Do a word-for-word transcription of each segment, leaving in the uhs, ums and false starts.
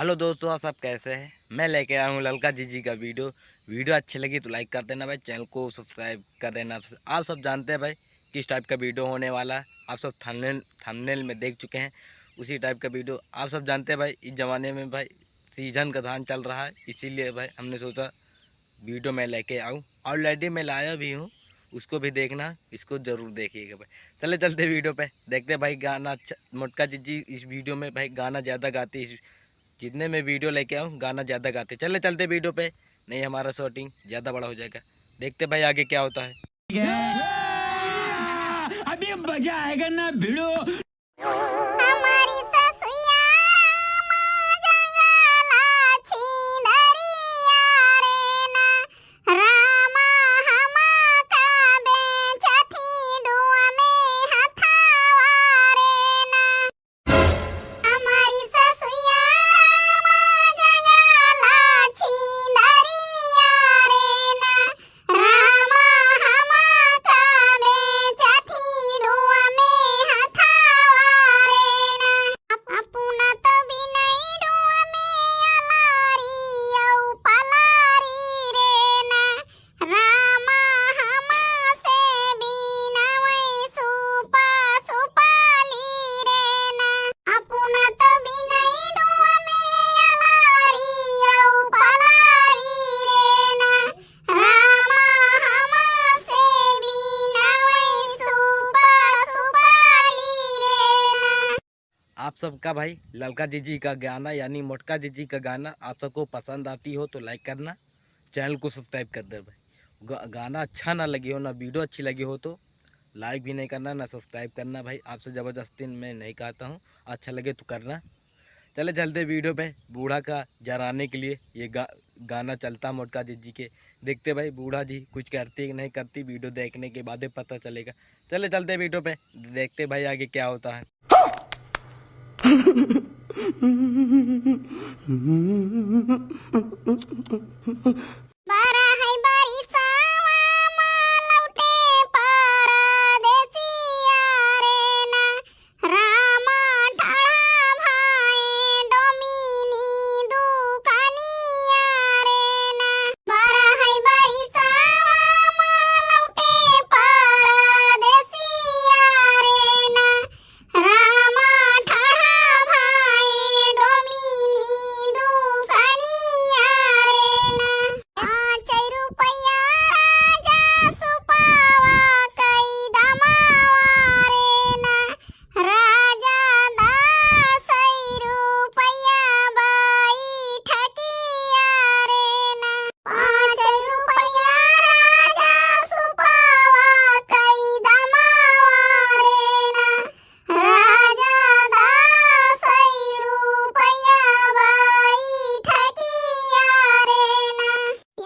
हेलो दोस्तों, आप सब कैसे हैं? मैं लेके आया हूँ ललका जीजी का वीडियो। वीडियो अच्छी लगी तो लाइक कर देना भाई, चैनल को सब्सक्राइब कर देना। आप सब जानते हैं भाई किस टाइप का वीडियो होने वाला है, आप सब थंबनेल थंबनेल में देख चुके हैं। उसी टाइप का वीडियो आप सब जानते हैं भाई, इस ज़माने में भाई सीजन का धान चल रहा है, इसीलिए भाई हमने सोचा वीडियो मैं लेके आऊँ। ऑलरेडी मैं लाया भी हूँ, उसको भी देखना, इसको ज़रूर देखिएगा भाई। चले चलते वीडियो पे, देखते भाई गाना अच्छा। मोटका जीजी इस वीडियो में भाई गाना ज़्यादा गाती है, इस जितने मैं वीडियो लेके आऊँ गाना ज़्यादा गाते। चले चलते वीडियो पे, नहीं हमारा शूटिंग ज़्यादा बड़ा हो जाएगा। देखते भाई आगे क्या होता है। अभी मजा आएगा ना भिड़ो। हमारी ससुया रामा जंगला छिंदरिया रे ना, रामा हमा का बेचथी डुआ में हथावा रे ना। हमारी ससुया रामा जंगला छिंदरिया रे ना, रामा हमा का बेचथी डुआ में हथावा रे ना। अप-, अपुना तो बिनई डुआ में अलारी औ पलारी रे ना। रामा हमा से बिनवई सुपा सुपाली रे ना। अपुना तो बिनई डुआ में अलारी औ पलारी रे ना। रामा हमा से बिनवई सुपा सुपाली रे ना। आप सबका भाई ललका जीजी का गाना यानी मोटका जीजी का गाना आप सबको पसंद आती हो तो लाइक करना, चैनल को सब्सक्राइब कर दे भाई। गा-, गाना अच्छा ना लगे हो ना वीडियो अच्छी लगी हो तो लाइक भी नहीं करना ना सब्सक्राइब करना भाई। आपसे ज़बरदस्ती मैं नहीं कहता हूँ, अच्छा लगे तो करना। चले चलते वीडियो पे। बूढ़ा का जराने के लिए ये गा, गाना चलता मोटका जीजी के। देखते भाई बूढ़ा जी कुछ करती कि नहीं करती, वीडियो देखने के बाद ही पता चलेगा। चले चलते वीडियो पे, देखते भाई आगे क्या होता है। बारह है बारिशवा मा लौटे परदेसिया रे ना, रामा ठाढ़ा भाई डोमिनी दुकानिया रे ना। बारह है बारिशवा मा लौटे परदेसिया रे ना, रामा ठाढ़ा भाई डोमिनी दुकानिया रे ना। पाँच रुपया राजा सुपावा कई दमावा रे ना, राजा दस रुपया बाई ठकिया रे ना। पाँच रुपया राजा सुपावा कई दमावा रे ना, राजा दस रुपया बाई ठकिया रे ना।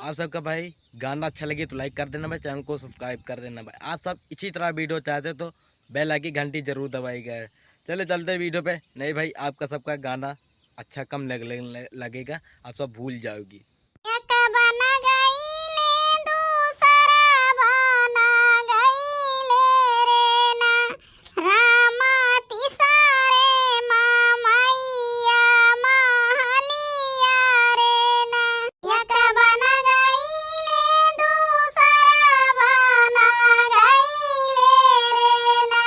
आप सबका भाई गाना अच्छा लगे तो लाइक कर देना भाई, चैनल को सब्सक्राइब कर देना भाई। आप सब इसी तरह वीडियो चाहते तो बेल आइकन घंटी जरूर दबाइएगा। चले चलते वीडियो पे। नहीं भाई आपका सबका गाना अच्छा कम लग, लग, लगेगा, आप सब भूल जाओगी। एक बन गईले दूसरा बन गईले रे ना, रामा तीसरे मा मैया महलिया रे ना। एक बन गईले दूसरा बन गईले रे ना,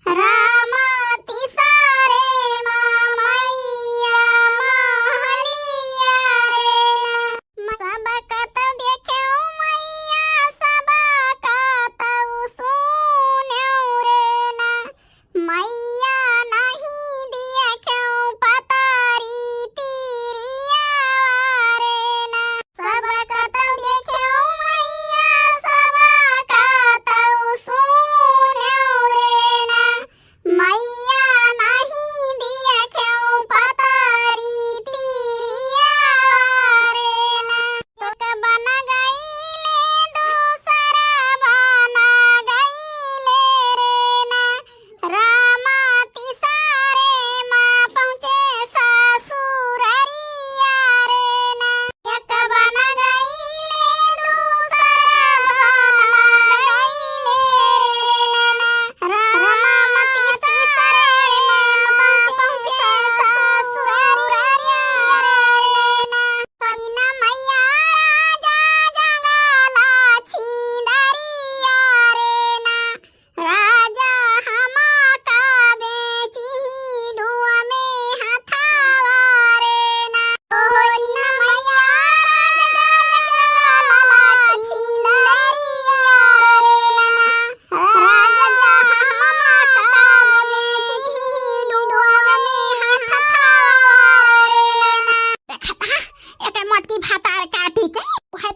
रामा तीसरे मा मैया महलिया रे ना। सब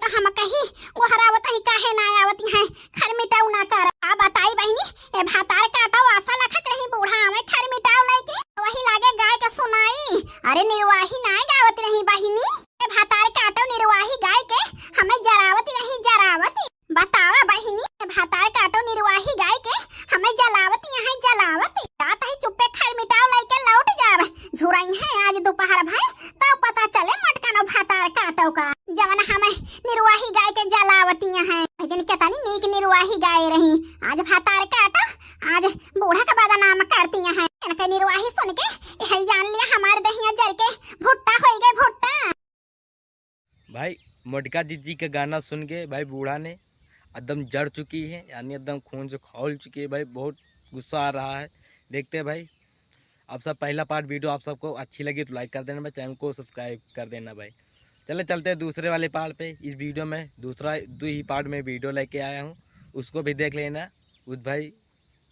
हम कही, "ओहरावत ही काहे ना आवत हैं, खरमिटाऊ ना कर।" आ बताई बहिनी, ए भातार काटो आसा लखत रही बूढ़ा आवे खरमिटाऊ लइके, वही लागे गाय के सुनाई। अरे निर्वाही नाय गावत रही बहिनी, ए भातार काटो निर्वाही गाय के, हमें जरावत रही जरावत। बतावा बहिनी, ए भातार काटो निर्वाही गाय के, हमें जलावत यहाँ जलावत। रात ही चुप्पे खरमिटाऊ लइके लौट जावे, झुरई है आज दोपहर भय, तब पता चले मटकनो भातार काटो का। जवन हमें निर्वाही गाय के जलावतिया हैं। एक दिन केतनी नीक निर्वाही गाय रही, आज भातार काटो, आज बूढ़ा का बदनाम करतिया हैं। इनके निर्वाही सुन के यही जान लिया हमार दहिया जर के भुट्टा होई गए भुट्टा। भाई, मोटका जिज्जी का गाना सुन के भाई बूढ़ा ने एकदम जर चुकी है, यानी एकदम खून से खौल चुकी है भाई, बहुत गुस्सा आ रहा है। देखते हैं भाई, आप सब पहला पार्ट वीडियो आप सबको अच्छी लगी तो लाइक कर देना भाई, चैनल को सब्सक्राइब कर देना भाई। चले चलते हैं दूसरे वाले पार्ट पे। इस वीडियो में दूसरा, दो ही पार्ट में वीडियो लेके आया हूँ, उसको भी देख लेना। उस भाई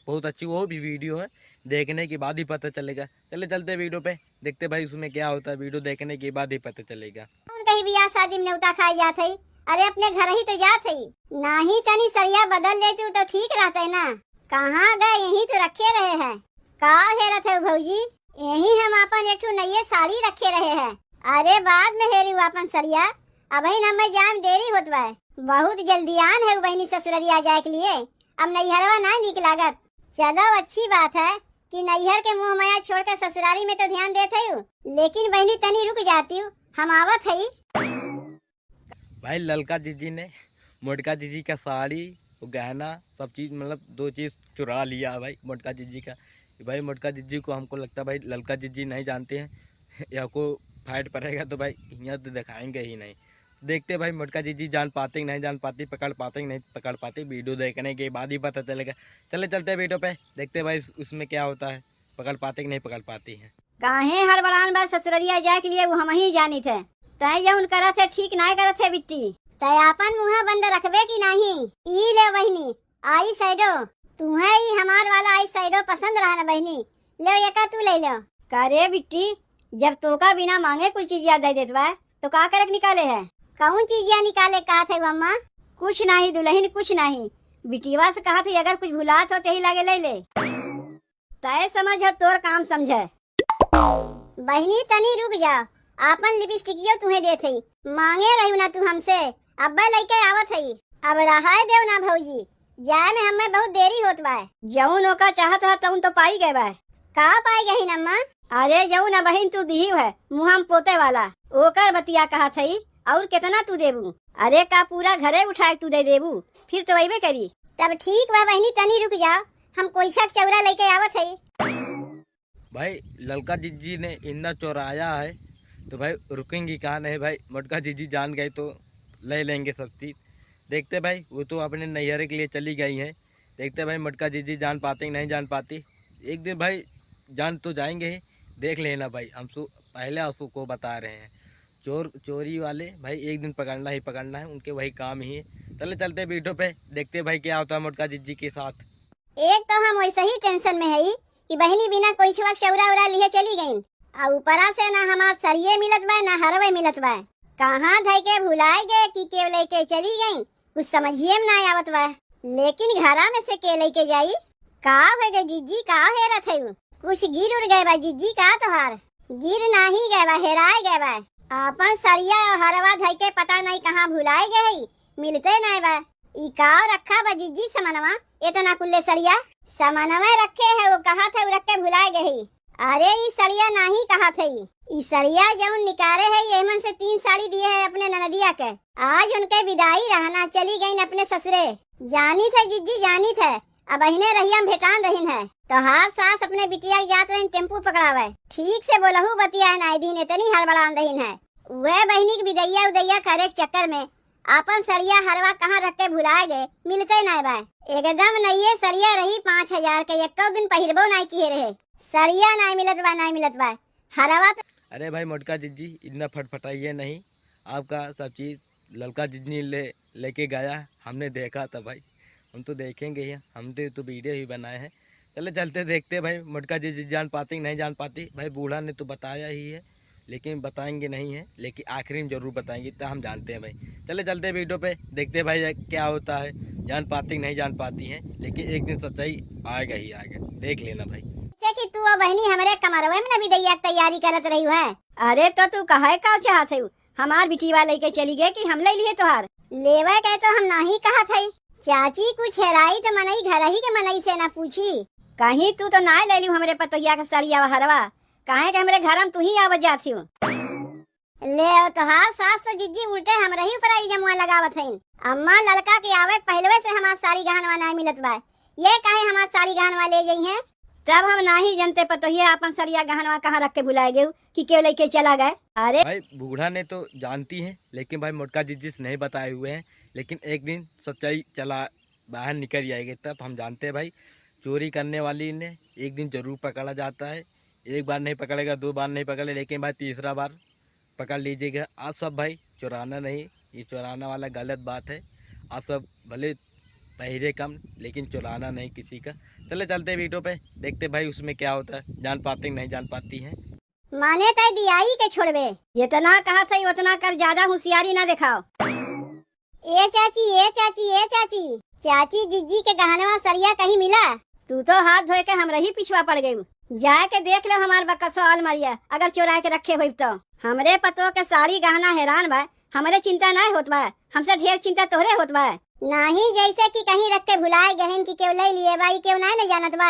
बहुत अच्छी वो भी वीडियो है, देखने के बाद ही पता चलेगा। चले चलते हैं वीडियो पे, देखते भाई उसमें क्या होता है, वीडियो देखने के बाद ही पता चलेगा। कौन कहीं बियाह शादी में नेवता खाए जात है? अरे अपने घर ही तो जात है। नाही तनी सरिया बदल लेती तो ठीक रहते ना। कहाँ गए? यहीं तो रखे रहे हैं। का हेरत है भौजी? यहीं हम अपन एक ठो नइये साड़ी रखे रहे हैं। अरे बाद में हेरी अपन सरिया, अबहिन हमें जाए में देरी होत बा। बहुत जल्दियान है बहिनी ससुररिया जाए के लिए। अब नैहरवा ना नीक लागत। चलो अच्छी बात है कि नैहर के मोह माया छोड़ के ससुरारी में तो ध्यान देत है, लेकिन बहिनी तनी रुक जाती, हम आवत है। भाई ललका जिज्जी ने मोटका जिज्जी का साड़ी, वो गहना, सब चीज, मतलब दो चीज चुरा लिया भाई मोटका जिज्जी का। भाई मोटका जिज्जी को हमको लगता है भाई ललका जिज्जी नहीं जानते हैं, या को फाइट पड़ेगा तो भाई यहाँ तो दिखाएंगे ही नहीं। देखते भाई मोटका जिज्जी जान पाते कि नहीं जान पाती, पकड़ पाते कि नहीं पकड़ पाती, वीडियो देखने के बाद ही पता चलेगा। चले चलते हैं वीडियो पे, देखते भाई उस-, उसमें क्या होता है, पकड़ पाते कि नहीं पकड़ पाती है। काहे हड़बड़ान बा ससुररिया जाए के लिए, वो हम ही जानित है। तय जौन करत है ठीक नाय करत है बिट्टी। तय आपन मुँह बंद रखबे कि नहीं? ई ले बहिनी, आई शैडो, तुम्हें ई हमार वाला आई शैडो पसंद रहा ना बहिनी, ले एका तू ले लो। का रे बिट्टी, जब तोका बिना मांगे कुल चीजिया दे देत बा, तो का करक निकाले है? कौन चीजिया निकाले कहत है अम्मा? कुछ नहीं दुल्हन, कुछ नहीं। बिटिया से कहत है अगर कुछ भुलात हो तेही लागे ले ले। तय समझ है तोर काम समझे। बहिनी तनी रुक जा, आपन लिपस्टिकियो तुहे देत हई, मांगे रही ना तू हमसे, अब्बे लइके आवत हई। अब रहाय देव ना भौजी, जाए में हमें बहुत देरी होत बा। जौन ओका चाहत रहा तौन तो पाई गए बा। का पाई गही अम्मा? अरे जौन बहिन तू दिही है मुँह में पोते वाला, ओकर बतिया कहत हई, और कितना तू देबू? अरे का पूरा घरे उठाए तू दे देबू? फिर तो अइबे करी। तब ठीक बा बहिनी, तनी रुक जाओ, हम कोई छक चौरा लइके आवत हई। भाई ललका जिज्जी ने इन्ना चोराया है, तो भाई रुकेंगी कहाँ? नहीं भाई, मोटका जिज्जी जान गए तो ले लेंगे सब चीज़। देखते भाई, वो तो अपने नैहरे के लिए चली गई हैं। देखते भाई, मोटका जिज्जी जान पाते कि नहीं जान पाती। एक दिन भाई जान तो जाएंगे ही, देख लेना भाई, हम सु-, पहले आप सबको बता रहे हैं, चोर चोरी वाले भाई एक दिन पकड़ना ही पकड़ना है, उनके वही काम ही है। चले चलते वीडियो पे, देखते भाई क्या होता है मोटका जिज्जी के साथ। एक तो हम वैसे ही टेंशन में है कि बहिनी बिना कोई छुआ चौरा उरा लिए चली गईन, आ ऊपरा से ना हमार सरिये मिलत बा ना हरवे मिलत बा। कहाँ धई के भुलाए गए कि केव लेके चली गईन, कुछ समझिए में ना आवत बा। लेकिन घरा में से के लेके जाई? का हो गए जिज्जी, का हेरत है? कुछ गिर उड़ गए बा जिज्जी का तोहार? गिर नाही गए बा, हेराए गए बा। आपन सरिया और हरवा धई के पता नहीं कहाँ भुलाए गए है, मिलते नहीं बा। ई काव रखा बा जिज्जी समनवा, इतना कुल्ले सरिया? समनवा रखे है, वो कहा था, वो रख के भुलाए गए है। अरे ई सरिया नाही कहा थे, ई सरिया जौन निकारे है, ये मन से तीन साड़ी दिए है अपने ननदिया के। आज उनके विदाई रहना, चली गईन अपने ससुरे। जानी थे जिज्जी, जानी थे, अब अहिने रहिया में भेटान रहिन है। तोहार सास अपने बिटिया के जात रहिन टेम्पू पकड़ावे, ठीक से बोलहू बतिया है नाई दिन, इतनी हड़बड़ान रहिन है। वे बहिनी के विदैया उदैया करे के चक्कर में आपन सरिया हरवा कहाँ रख के भुलाए गए, मिलते नाय बा। एकदम नइये सरिया रही पाँच हजार के, एको दिन पहिरबो नाय किए रहे। सरिया नाय मिलत बा, नाय मिलत बा। हरवा तो अरे भाई मोटका जिज्जी, इतना फटफटाइए नहीं, आपका सब चीज़ ललका जिज्जी ले, लेके गया, हमने देखा था भाई, हम तो देखेंगे ही, हम तो, तो वीडियो ही बनाए हैं। चले चलते देखते भाई मोटका जिज्जी जान पाती कि नहीं जान पाती। भाई बूढ़ा ने तो बताया ही है, लेकिन बताएंगे नहीं है, लेकिन आखिरी में जरूर बताएंगे, इतना हम जानते हैं भाई। चले चलते हैं वीडियो पे, देखते हैं भाई क्या होता है, जान पाती कि नहीं जान पाती हैं, लेकिन एक दिन सच्चाई आएगा ही आएगा, देख लेना भाई। से कि तू और बहनी हमरे कमरवे में न बिदैया के तैयारी करत रही है। अरे तो तू कहे का चाहत है? हमार बिटिया लइके चली गए कि हम ले लिए तोहार? लेवे के तो हम नाही कहत हई। चाची, कुछ हेराई तो मनई घर ही के मनई से ना पूछी। कहीं तू तो ना ले लियो हमरे पतोहिया के सरिया हरवा, काहे के हमरे घर में तू ही आवत जात हियो। ले, तोहार सास तो जिज्जी उल्टे हमरे ही ऊपर इल्जमवा लगावत हईन। अम्मा, लड़का के आवे के पहलवे से हमार साड़ी गहनवा ना मिलत बा, ये काहे हमार साड़ी गहनवा ले जइहें? तब हम नाही जनते पतोहिया आपन सरिया गहनवा कहाँ रख के भुलाए गए कि केहू लइके चला गए। अरे भाई, बूढ़ा ने तो जानती है, लेकिन भाई मोटका जिज्जी से नहीं बताए हुए हैं, लेकिन एक दिन सच्चाई चला बाहर निकल जाएगी, तब हम जानते हैं भाई, चोरी करने वाली ने एक दिन जरूर पकड़ा जाता है। एक बार नहीं पकड़ेगा, दो बार नहीं पकड़े, लेकिन भाई तीसरा बार पकड़ लीजिएगा। आप सब भाई चुराना नहीं, ये चुराना वाला गलत बात है। आप सब भले पहिरे कम, लेकिन चुराना नहीं किसी का। चले चलते वीडियो पे, देखते भाई उसमें क्या होता है, जान पाते हैं नहीं जान पाती हैं। माने तय दियाई के छोड़बे। जितना कहा था उतना कर, ज्यादा होशियारी ना दिखाओ। ए चाची, ए चाची, ए चाची, चाची, जिज्जी के गहनवा सरिया कहीं मिला? तू तो हाथ धोए के हमरे ही पिछवा पड़ गयू। जाए के देख लो हमार बकसवा अलमारिया, अगर चोराए के रखे होइब तो। हमरे पतोह के साड़ी गहना हैरान बा, हमरे चिंता नाय होत बा, हमसे ढेर चिंता तोहरे होत बा। नाही, जैसे कि कहीं रख के भुलाए गहन कि केहू ले लिए बा, ई केहू नाय न जानत बा।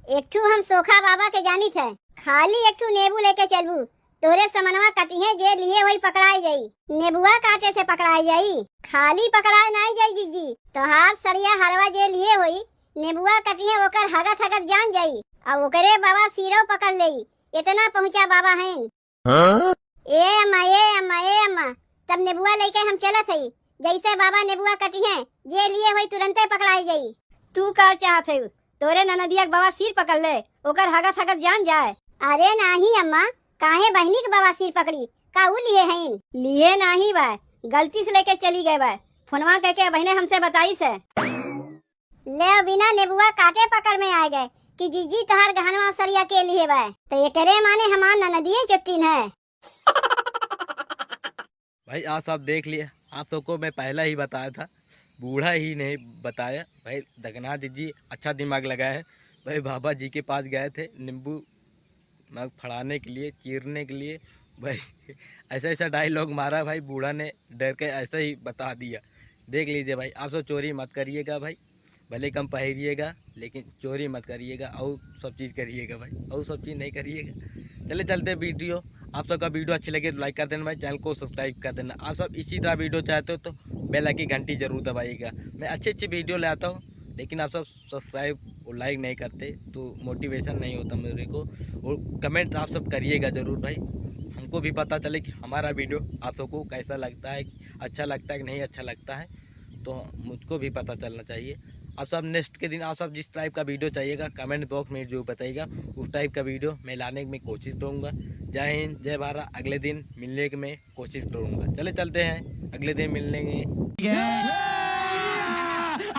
एक ठू हम सोखा बाबा के जानित है, खाली एक ठू नेबू लेके चलबू, तोहरे समनवा कटिहे, जे लिए होई पकड़ाई जाई, नेबुआ काटे से पकड़ाई जाई, खाली पकड़ाए नाई जाई जिज्जी। तोहार सरिया हरवा जे लिए होई, नेबुआ कटिहे, ओकर हगत हगत जान जाई, आ ओकरे बाबा सिरो पकड़ लेई, इतना पहुँचा बाबा हैं। हाँ? ए अम्मा, ए अम्मा, ए अम्मा, तब नेबुआ लेके हम चलत हई, जैसे बाबा नेबुआ कटिहे, जे लिए होई तुरंते पकड़ाई जाई। तू का चाहत है? तोरे ननदिया के बवासीर पकड़ ले, ओकर हगत हगत जान जाए। अरे नाही अम्मा, काहे बहिनी के बवासीर पकड़ी? का ऊ लिए हईन? लिए नाही बा, गलती से लेके चली गए बा। फोनवा कइके बहिने हमसे बताइस है। ले बिना नेबुआ काटे पकड़ में आए गए कि जिज्जी तोहार गहनवा सरिया के लिए बा। तो एकरे माने हमार ननदिये चुट्टिन है। भाई, आप सब देख लिए, आप सबको मैं पहला ही बताया था, बूढ़ा ही नहीं बताया। भाई, दगना जिज्जी अच्छा दिमाग लगाया है। भाई, बाबा जी के पास गए थे नींबू मग फड़ाने के लिए, चीरने के लिए। भाई, ऐसा ऐसा डायलॉग मारा भाई, बूढ़ा ने डर के ऐसा ही बता दिया। देख लीजिए भाई, आप सब चोरी मत करिएगा भाई, भले कम पहिरिएगा, लेकिन चोरी मत करिएगा, और सब चीज़ करिएगा भाई, और सब चीज़ नहीं करिएगा। चले चलते वीडियो, आप सबका वीडियो अच्छी लगे तो लाइक कर देना भाई, चैनल को सब्सक्राइब कर देना। आप सब इसी तरह वीडियो चाहते हो तो बेल आइकन की घंटी जरूर दबाइएगा। मैं अच्छी अच्छी वीडियो ले आता हूँ, लेकिन आप सब सब्सक्राइब और लाइक नहीं करते तो मोटिवेशन नहीं होता मेरे को। और कमेंट आप सब करिएगा जरूर भाई, हमको भी पता चले कि हमारा वीडियो आप सबको कैसा लगता है, अच्छा लगता है कि नहीं अच्छा लगता है, तो मुझको भी पता चलना चाहिए। आप सब नेक्स्ट के दिन आप सब जिस टाइप का वीडियो चाहिएगा कमेंट बॉक्स में जो बताइएगा, उस टाइप का वीडियो मैं लाने में कोशिश करूँगा। जय हिंद, जय भारत। अगले दिन मिलने के मैं कोशिश करूँगा। चले चलते हैं, अगले दिन मिलने के।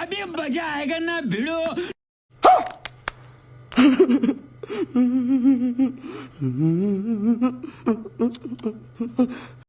अभी मजा आएगा ना भिड़ो।